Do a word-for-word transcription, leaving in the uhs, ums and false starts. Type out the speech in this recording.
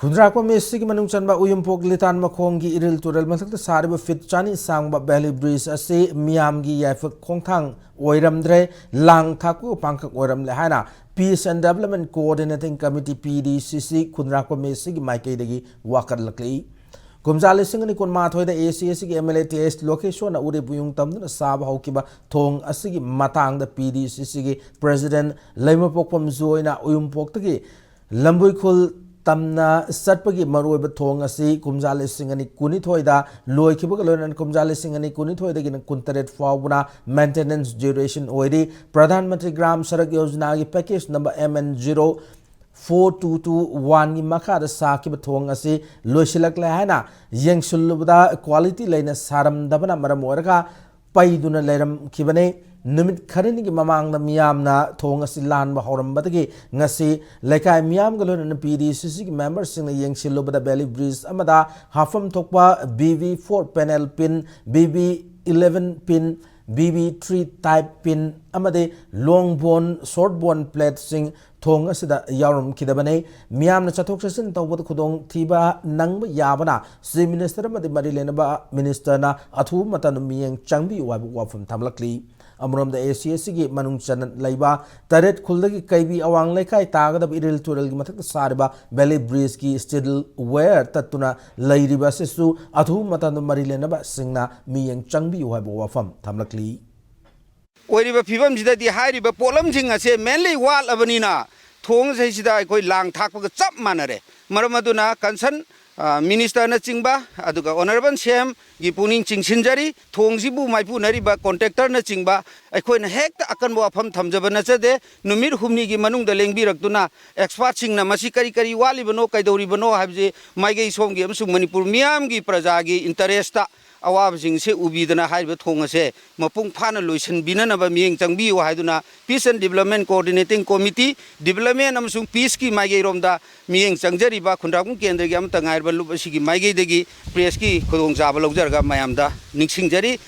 ꯈꯨꯟꯗ꯭ꯔꯥꯛꯄꯝ ꯑꯦ ꯁꯤꯒꯤ ꯃꯅꯨꯡ ꯆꯟꯕ ꯎꯌꯨꯝꯄꯣꯛ ꯂꯤꯇꯥꯟ ꯃꯈꯣꯡꯒꯤ ꯏꯔꯤꯜ ꯇꯨꯔꯦꯜ ꯃꯊꯛꯇ ꯁꯥꯔꯤꯕ ꯐꯤꯠ ꯆꯅꯤ ꯁꯥꯡꯕ ꯕꯦꯂꯤ ꯕ꯭ꯔꯤꯖ ꯑꯁꯤ ꯃꯤꯌꯥꯝꯒꯤ ꯌꯥꯏꯐ ꯈꯣꯡꯊꯥꯡ ꯑꯣꯏꯔꯝꯗ꯭ꯔꯦ, ꯂꯥꯡ ꯊꯥꯛꯄꯒꯤ ꯄꯥꯡꯈꯛ ꯑꯣꯏꯔꯝꯂꯦ ꯍꯥꯏꯅ Peace and Development Coordinating Committee, P D C C, ꯈꯨꯟꯗ꯭ꯔꯥꯛꯄꯝ ꯑꯦ ꯁꯤꯒꯤ ꯃꯥꯏꯀꯩꯗꯒꯤ ꯋꯥꯀꯠꯂꯛꯂꯤ꯫ ꯀꯨꯝꯖꯥ ꯂꯤꯁꯤꯡ ꯑꯅꯤ ꯀꯨꯟꯃꯥꯊꯣꯏꯗ ꯑꯦ ꯁꯤ ꯑꯦꯁꯤꯒꯤ ꯑꯦꯝ ꯑꯦꯜ ꯑꯦ ꯇꯤ ꯑꯦꯁ ꯂꯣꯀꯦꯁꯣꯔꯅ ꯎꯔꯤꯄꯣꯛ ꯌꯨꯡ ꯇꯝꯗꯨꯅ ꯁꯥꯕ ꯍꯧꯈꯤꯕ ꯊꯣꯡ ꯑꯁꯤꯒꯤ ꯃꯇꯥꯡꯗ P D C C ꯒꯤ president ꯂꯩꯃꯄꯣꯛꯄꯝ ꯖꯣꯏꯅ ꯎꯌꯨꯝꯄꯣꯛꯇꯒꯤ ꯂꯝꯕꯣꯏꯈꯨꯜ ꯇꯝꯅ ꯆꯠꯄꯒꯤ ꯃꯔꯨꯑꯣꯏꯕ ꯊꯣꯡ ꯑꯁꯤ ꯀꯨꯝꯖꯥ ꯂꯤꯁꯤꯡ ꯑꯅꯤ ꯀꯨꯟꯅꯤꯊꯣꯏꯗ ꯂꯣꯏꯈꯤꯕꯒ ꯂꯣꯏꯅꯅ ꯀꯨꯝꯖꯥ ꯂꯤꯁꯤꯡ ꯑꯅꯤ ꯀꯨꯟꯅꯤꯊꯣꯏꯗꯒꯤꯅ ꯀꯨꯟꯇꯔꯦꯠ ꯐꯥꯎꯕꯅ maintenance duration ꯑꯣꯏꯔꯤ꯫ ꯄ꯭ꯔꯙꯥꯟ ꯃꯟꯇ꯭ꯔꯤ ꯒ꯭ꯔꯥꯝ ꯁꯔꯛ ꯌꯣꯖꯅꯥꯒꯤ package number M N zero four two two one ꯒꯤ ꯃꯈꯥꯗ ꯁꯥꯈꯤꯕ ꯊꯣꯡ ꯑꯁꯤ ꯂꯣꯏꯁꯤꯜꯂꯛꯂꯦ ꯍꯥꯏꯅ ꯌꯦꯡꯁꯤꯜꯂꯨꯕꯗ quality ꯂꯩꯅ ꯁꯥꯔꯝꯗꯕꯅ ꯃꯔꯝ ꯑꯣꯏꯔꯒ ꯄꯩꯗꯨꯅ ꯂꯩꯔꯝꯈꯤꯕꯅꯤ꯫ ꯅꯨꯃꯤꯠ ꯈꯔꯅꯤꯒꯤ ꯃꯃꯥꯡꯗ ꯃꯤꯌꯥꯝꯅ ꯊꯣꯡ ꯑꯁꯤ ꯂꯥꯟꯕ ꯍꯧꯔꯝꯕꯗꯒꯤ ꯉꯁꯤ ꯂꯩꯀꯥꯏ ꯃꯤꯌꯥꯝꯒ ꯂꯣꯏꯅꯅ P D C C ꯒꯤ member ꯁꯤꯡꯅ ꯌꯦꯡꯁꯤꯜꯂꯨꯕꯗ valley bridge ꯑꯃꯗ ꯍꯥꯞꯐꯝ ꯊꯣꯛꯄ B V four panel pin, B V eleven pin, B V three type pin ꯑꯃꯗꯤ long bone, short bone plate ꯁꯤꯡ ꯊꯣꯡ ꯑꯁꯤꯗ ꯌꯥꯎꯔꯝꯈꯤꯗꯕꯅꯤ꯫ ꯃꯤꯌꯥꯝꯅ ꯆꯠꯊꯣꯛ ꯆꯠꯁꯤꯟ ꯇꯧꯕꯗ ꯈꯨꯗꯣꯡꯊꯤꯕ ꯅꯪꯕ ꯌꯥꯕꯅ Chief Minister ꯑꯃꯗꯤ ꯃꯔꯤ ꯂꯩꯅꯕ minister ꯅ ꯑꯊꯨꯕ ꯃꯇꯝꯗ ꯃꯤꯠꯌꯦꯡ ꯆꯪꯕꯤꯌꯨ ꯍꯥꯏꯕ ꯋꯥꯐꯝ ꯊꯝꯂꯛꯂꯤ꯫ ꯑꯃꯔꯣꯝꯗ ꯑꯦ ꯁꯤ ꯑꯦꯁꯤꯒꯤ ꯃꯅꯨꯡ ꯆꯟꯅ ꯂꯩꯕ ꯇꯔꯦꯠ ꯈꯨꯜꯗꯒꯤ ꯀꯩꯕꯤ ꯑꯋꯥꯡ ꯂꯩꯀꯥꯏ ꯇꯥꯒꯗꯕ ꯏꯔꯤꯜ ꯇꯨꯔꯦꯜꯒꯤ ꯃꯊꯛꯇ ꯁꯥꯔꯤꯕ valley bridge ꯀꯤ steel wire ꯇꯠꯇꯨꯅ ꯂꯩꯔꯤꯕ ꯑꯁꯤꯁꯨ ꯑꯊꯨꯕ ꯃꯇꯝꯗ ꯃꯔꯤ ꯂꯩꯅꯕꯁꯤꯡꯅ ꯃꯤꯠꯌꯦꯡ ꯆꯪꯕꯤꯌꯨ ꯍꯥꯏꯕ ꯋꯥꯐꯝ ꯊꯝꯂꯛꯂꯤ꯫ ꯑꯣꯏꯔꯤꯕ ꯐꯤꯕꯝꯁꯤꯗꯗꯤ ꯍꯥꯏꯔꯤꯕ ꯄꯣꯠꯂꯝꯁꯤꯡ ꯑꯁꯦ mainly ꯋꯥꯠꯂꯕꯅꯤꯅ ꯊꯣꯡꯁꯤꯗ ꯑꯩꯈꯣꯏ ꯂꯥꯡ ꯊꯥꯛꯄꯒ ꯆꯞ ꯃꯥꯟꯅꯔꯦ꯫ ꯃꯔꯝ ꯑꯗꯨꯅ concern minister ꯅꯆꯤꯡꯕ ꯑꯗꯨꯒ honourable C M ꯒꯤ ꯄꯨꯛꯅꯤꯡ ꯆꯤꯡꯁꯤꯟꯖꯔꯤ꯫ ꯊꯣꯡꯁꯤꯕꯨ ꯃꯥꯏꯄꯨꯅꯔꯤꯕ contractor ꯅꯆꯤꯡꯕ ꯑꯩꯈꯣꯏꯅ ꯍꯦꯛꯇ ꯑꯀꯟꯕ ꯋꯥꯐꯝ ꯊꯝꯖꯕ ꯅꯠꯆꯗꯦ꯫ ꯅꯨꯃꯤꯠ ꯍꯨꯝꯅꯤꯒꯤ ꯃꯅꯨꯡꯗ ꯂꯦꯡꯕꯤꯔꯛꯇꯨꯅ expert ꯁꯤꯡꯅ ꯃꯁꯤ ꯀꯔꯤ ꯀꯔꯤ ꯋꯥꯠꯂꯤꯕꯅꯣ, ꯀꯩꯗꯧꯔꯤꯕꯅꯣ ꯍꯥꯏꯕꯁꯤ ꯃꯥꯏꯀꯩ ꯁꯣꯝꯒꯤ ꯑꯃꯁꯨꯡ ꯃꯅꯤꯄꯨꯔ ꯃꯤꯌꯥꯝꯒꯤ ꯄ꯭ꯔꯖꯥꯒꯤ interest ꯇ ꯑꯋꯥꯕꯁꯤꯡꯁꯦ ꯎꯕꯤꯗꯅ ꯍꯥꯏꯔꯤꯕ ꯊꯣꯡ ꯑꯁꯦ ꯃꯄꯨꯡ ꯐꯥꯅ ꯂꯣꯏꯁꯤꯟꯕꯤꯅꯅꯕ ꯃꯤꯠꯌꯦꯡ ꯆꯪꯕꯤꯌꯨ ꯍꯥꯏꯗꯨꯅ Peace and Development Coordinating Committee, Development ꯑꯃꯁꯨꯡ Peace ꯀꯤ ꯃꯥꯏꯀꯩꯔꯣꯝꯗ ꯃꯤꯠꯌꯦꯡ ꯆꯪꯖꯔꯤꯕ ꯈꯨꯟꯗ꯭ꯔꯥꯛꯄꯝ ꯀꯦꯟꯗ꯭ꯔꯒꯤ ꯑꯃꯠꯇ ꯉꯥꯏꯔꯕ ꯂꯨꯞ ꯑꯁꯤꯒꯤ ꯃꯥꯏꯀꯩꯗꯒꯤ press ꯀꯤ ꯈꯨꯗꯣꯡꯆꯥꯕ ꯂꯧꯖꯔꯒ ꯃꯌꯥꯝꯗ ꯅꯤꯡꯁꯤꯡꯖꯔꯤ꯫